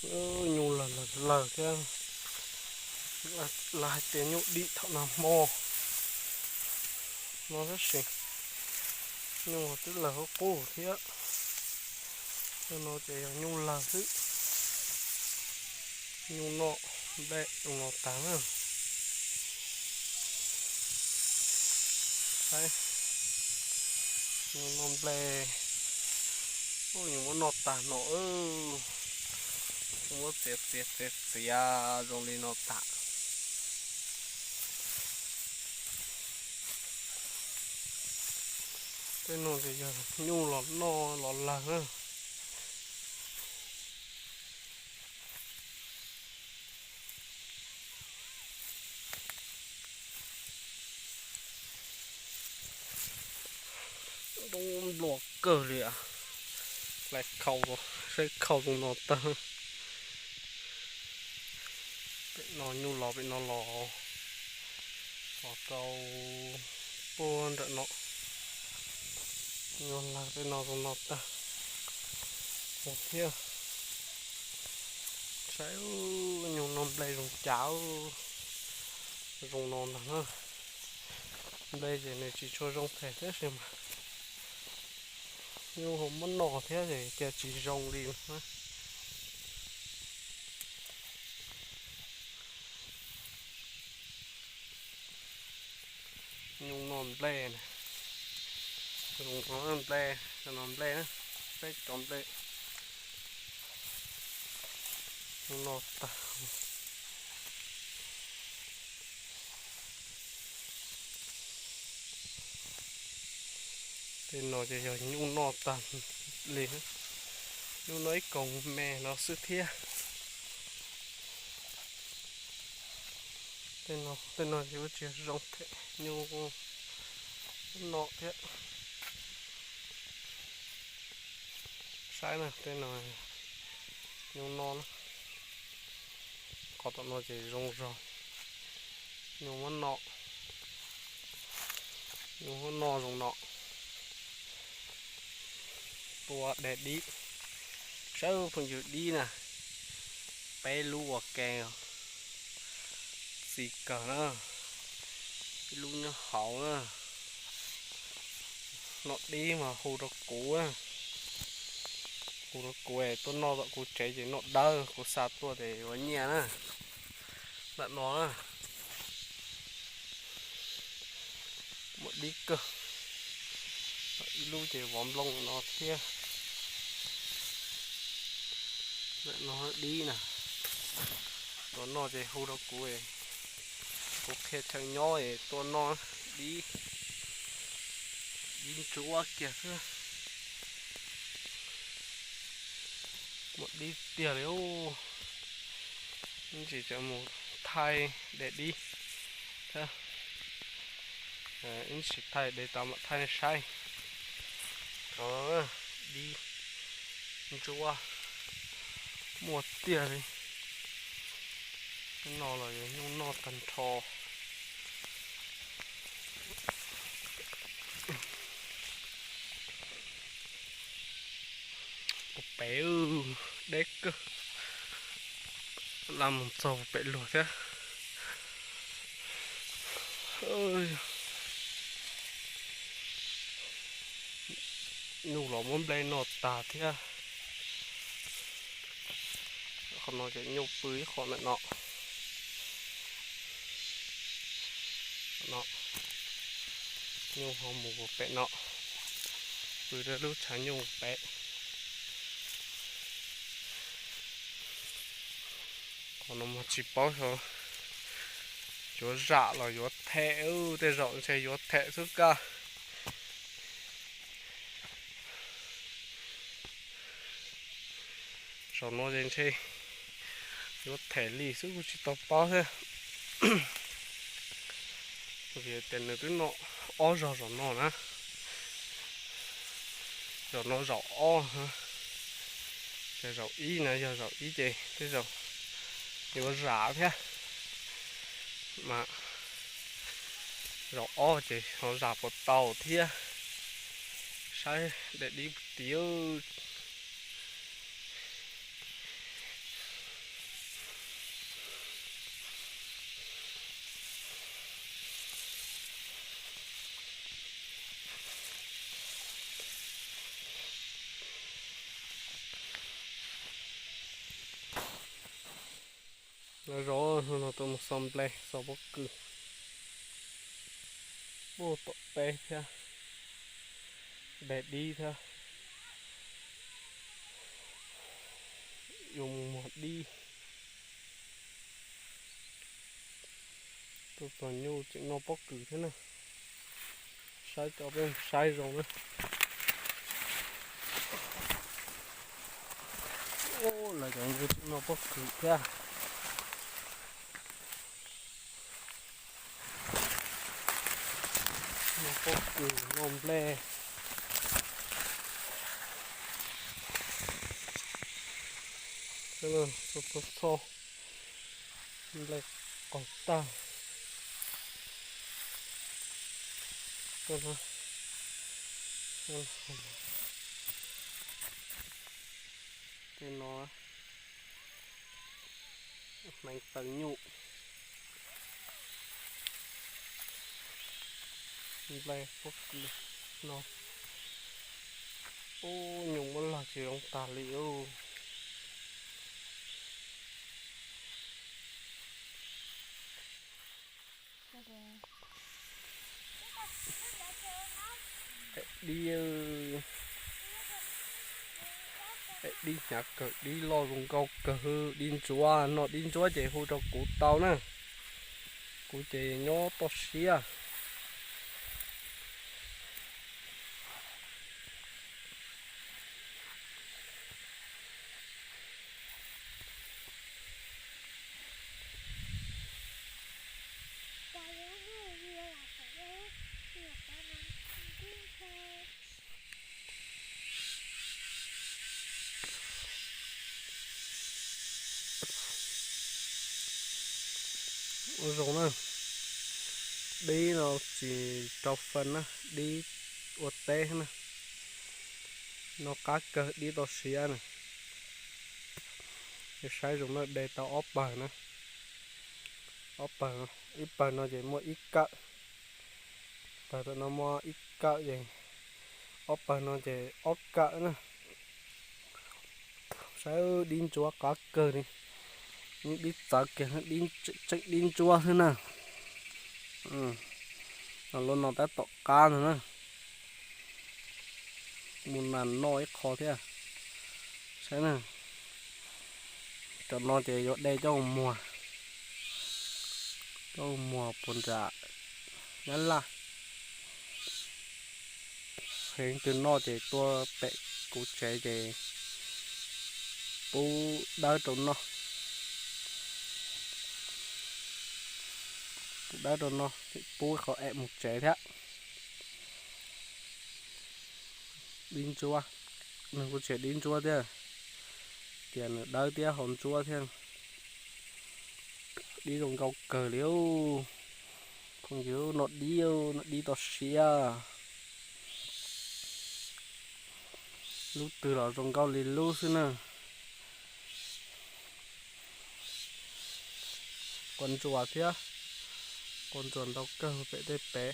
Nyuj lawg lawg lawg thiab, lawv hais tias nyuj dim thaum nag hmo no tab sis nyuj twb lawg qub qub thiab. Tej no ces yog nyuj lawg xwb. Nyuj noj nplej zoo no tag na. Saib, nyuj noj nplej, nyuj muab noj tag no, muab txiav txiav txiav txiav zoo li no tag. Tej no ces yog nyuj los noj los lawg na. Nroo nplua kawg li, lais khau, saib khau zoo no tag. Pem no nyuj los, pem no los, los rau puag nram no, nyuj lawg tej no zoo no tag thiab. Saib, nyuj noj nplej zoo cas, zoo no ntag na. Nplej ces nws tsis tshua zoo them thiab sis mas nyuj ho muab noj thiab ces cia tsis zoo li na. Nyuj noj nplej na, zoo no nplej, no nplej na, peb cov nplej, nyuj noj tag. Tej no ces yog nyuj noj tag li, nyuj noj ib koog me no xwb thiab. Tej no ces ua tsis zoo them, nyuj noj thiab. Saib na, tej no nyuj noj na. Qhov tom no ces zoo zog, nyuj muab noj, nyuj muab noj zoo no. Tua daim dib, saib phooj ywg, dib na, peb lub ua ke, txi kawg na, ib lub nyob hauv na. Noj dib mas hu rau kuv, hu rau kuv es tuaj noj tom kuv tsev ces noj dawb, kuv xa tuaj ces ua nyiaj na. Ntawm no na, muaj dib kawg, ib lub ces vov nplooj no thiab. Ntawm no dib na, tuaj noj ces hu rau kuv, kuv qhia chaw nyob es tuaj noj dib, dib ntsuab kiag xwb. Muaj dib tiag li. Ib ntsis tseem mus thaij daim dib thiab, ib ntsis thaij daim tau mam thaij nej saib. Dib ntsuab muaj tiag li. No los yog nyuj noj tag nrho. Puag pem deb kawg, laj mus txog puag pem luag thiab. Nyuj los muab nplej noj tag thiab. Qhov no ces nyuj pw ib qho ntawm no. No, nyuj ho mus puag pem no, pw rau lub tshav nyuj pem. Qhov no mas tsis paub xyov yuav zam los yuav them, tej zaum ntshe yuav them xwb kawg. Zaum no ces ntshe yuav them li xwb kuj tsis tau paub thiab. Vim tias nws twb noj ob zaug zaum no na. Zaum no zaum ob, ces zaum ib na, yog zaum ib ces tej zaum yuav zam thiab. Mas zaum ob ces ho zam puas tau thiab. Saib daim dib puag tim. Nov zov no tuaj mus xo nplej xo pob kws. Ua tom teb thiab, de dib thiab, yuav mus muag dib. Tuaj txog nyuj tseem noj pob kws thiab na. Saib cov peb saib zoo na. Lawv cov nyuj tseem noj pob kws thiab. Noj pob kws noj nplej. Txhob txhob, nplej qaug tag. Tej no hneev taw nyuj, nplej pob kws no. Ub, nyuj muab log tsis zoo tag li ub. Dib, dib hnyav kawg, dib loj zoo nkauj kawg, dib ntsuab, noj dib ntsuab ces hu rau kuv tau na. Kuv ces nyob toj siab. Ua zoo na, dib no tsis rau fee na, dib ua teb na. No qab kawg, dib toj siab na. Saib zoo na, de tau ob pawg na. Ob pawg, ib pawg no ces muaj ib kawm. Pawg no muaj ib kawm ces ob pawg no ces ob kawm na. Saib dib ntsuab qab kawg li, dib txawv kiag, tseem dib ntsuab xwb na. Lub no tab tom qab ntag na. Mus nas noj ib qho thiab. Saib na, cov no ces yuav de coj mus muag, coj mus muag puas nram Nyab Laj. Heev twg noj ces tuaj pem kuv tsev ces pub dawb rau noj. Pub dawb rau noj, pub qhov ev mus tsev thiab. Dib ntsuab, nws kuj tsis dib ntsuab thiab, tias nws dawb thiab haus ntsuab thiab. Dib zoo nkauj kawg li. Phooj ywg, noj dib, noj dib toj siab. Lub twg los zoo nkauj li lub xwb na. Quav ntsuas thiab, quav ntsuas ntau kawg pem tej pem.